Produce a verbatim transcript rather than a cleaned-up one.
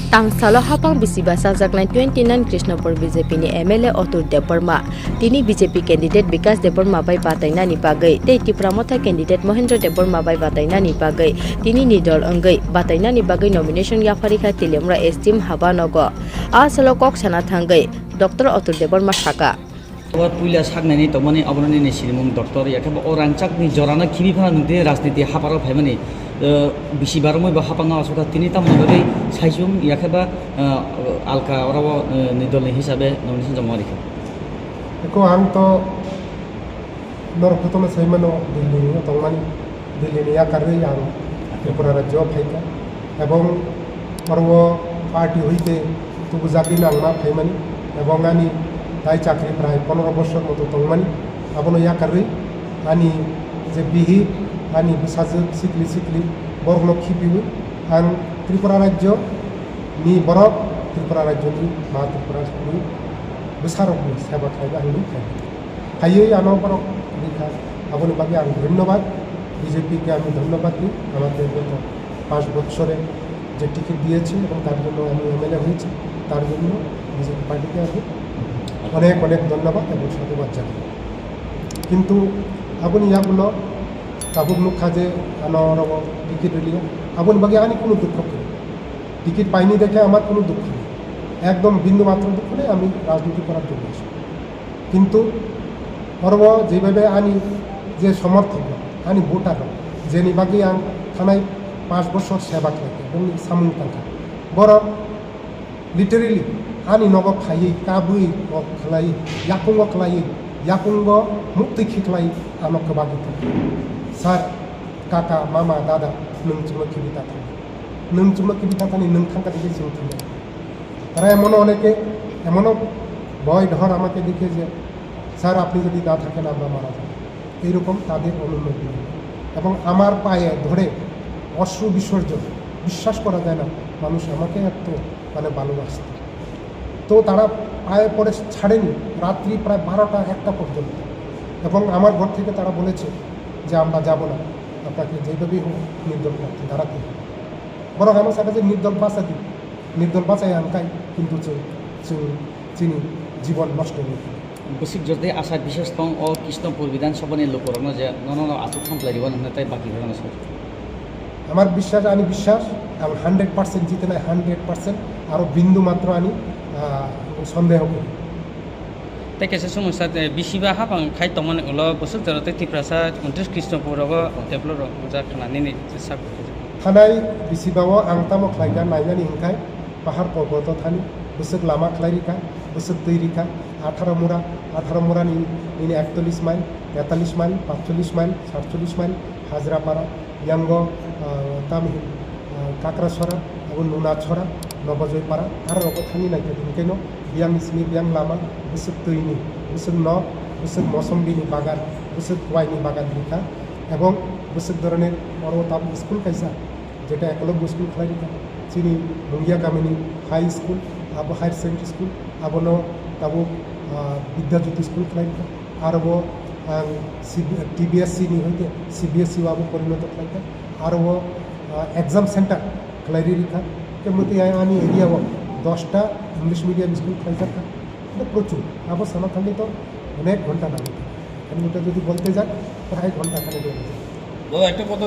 Tangsalo hapang bisi bachajaknai twenty nine Krishnapur B J P ni M L A Atul Debbarma, tini B J P candidate Bikash Debbarma bai batainani bagwi tei Tipra Motha candidate Mohendra Debbarma bai batainani bagwi tini ni dol wngwi batainani bagwi nomination yapharikha Teliamura Esteem Habanogo. A salo kok sana thangwi Doctor Atul Debbarma saka. Abo puila saknaini tongmani oboroni ni sinimung doctor, yakhe bo o rangchakni jorano khibi phano nwng tini rajniti haparo phaimani, eh, bisi baromoi bo hapangno asukha tini tamoni bagwi saichung yakhe ba, eh, alka oro o, eh, ni dolni hisabe nomination joma rikha. Eko ang to norok jotono saimano Delhi ni tongmani. Delhi ni yakarwi ang Tripura rajyo phaikha, ebong oro party hoite tubujagwi nangma phaimani, ebong ani tai chakri prai pondro bosor moto tongmani, abono yakarwi ani je bihik, ani bwsajwk sikli sikli borokno khibiwi ang Tripura rajyo ni borok, Tripura rajyo ni ma Tripura ni bwsarokni seba khlaiwi ang nung phaikha. Phaiwi ano borok rikha, aboni bagwi ang dhonnobad, B J P ke ami dhonnobad di, আমাকে গত পাঁচ বছরে যে টিকিট দিয়েছে এবং তার জন্য আমি এমএলএ হয়েছি, তার জন্য বিজেপি পার্টিকে আমি অনেক অনেক ধন্যবাদ এবং সাধুবাদ জানাই। কিন্তু aboni yagulo tabuk nukha je ano oro ticket rwliya, aboni bagwi ani kunu dukho kwrwi, ticket পাইনি দেখে আমার কোনো দুঃখ নেই, একদম বিন্দু মাত্র দুঃখ নেই, আমি রাজনীতি করার জন্য আসি। কিন্তু oro o jebaibai ani je somorthok rok, ani voter rok, jeni bagwi ang thanai panch bochor seba khlaikha, bongni samung tangkha, borok literally ani nogo phaiwi, kabwi o khlaiwi, yakungo khlaiwi, yakungo muktwi khiklai ano kwbagwi tongkha. Sir, kaka, mama, dada, nwng chwngno khibi ta thani, nwng chwngno khibi ta thani, nwng thangkha tei chwng thangkha. তারা এমনও অনেকে, এমনও ভয় ডর আমাকে দেখিয়ে যে, "স্যার, আপনি যদি না থাকেন, আমরা মারা যাব।" এইরকম তাদের অনুন্নত। এবং আমার পায়ে ধরে অশ্রু বিসর্জন, বিশ্বাস করা যায় না, মানুষ আমাকে এত, মানে, ভালোবাসত। তো তারা পায়ে পড়ে ছাড়েনি, রাত্রি প্রায় বারোটা, একটা পর্যন্ত। এবং আমার ঘর থেকে তারা বলেছে যে, "আমরা যাব না, আপনাকে যেভাবেই হোক নির্দল প্রার্থী দাঁড়াতে হবে।" বরং আমার সাথে যে নির্দল বাসা দিন, নির্দল বাসায় আনতাই কিন্তু চুল, চুল, চিনি জীবন নষ্ট হয়ে গেল। Bwswk jotoi asa biswas tong o Krishnapur Bidhan Sabha ni lukurokno je nono no aswk hamplai rwmani hwnwi tei baki rwna sao. আমার বিশ্বাস, আমি বিশ্বাস, আমি হান্ড্রেড পার্সেন্ট জিতে নাই, হান্ড্রেড পার্সেন্ট, আরও বিন্দু মাত্র আমি, আহ, সন্দেহ করি। Tei kaisa swngmung sa, eh, bisi ba hapang khai tongmani ulo bwswk jora tei Tiprasa untris Krishnapur rogo develop rok wngjak khna nini sak. Thanai bisi ba o ang tamo khlaikha nainani hwnkhe pahar porboto thani bwswk lama khlai rikha, bwswk twi rikha, atharo mura, atharo mura ni, nini ektalis mile, tetalis mile, patcholis mile, satcholis mile, Hajrapara, yango, ah, tamhin, ah, Kakrasora, abo Nunachora, Nobojoypara, aro rogo thani naikha, hinkhe no biyang simi biyang lama, bwswk twini, bwswk nok, bwswk mosombini bagan, bwswk kuaini bagan rikha, ebong bwswk dhoroner oro tabuk school kaisa, jeta Ekolobya school khlai rikha, chini Mungia kamini high school, abo higher secondary school, abono tabuk, ah, Vidya Jyoti school khlai rikha. Aro bo ang C B, T B S C ni hoite C B S C o abo porinoto khlaikha. Aro bo, ah, exam center khlai ri rikha. Tei mwtwi ai ani area o dosta English medium school khlaijakha. Tei prochur. Abo sana thangwi to onek ghonta nangwi thangkha. Ani mwtwi jodi bolte jak, prai ghonta khani dei. দাদা, একটা কথা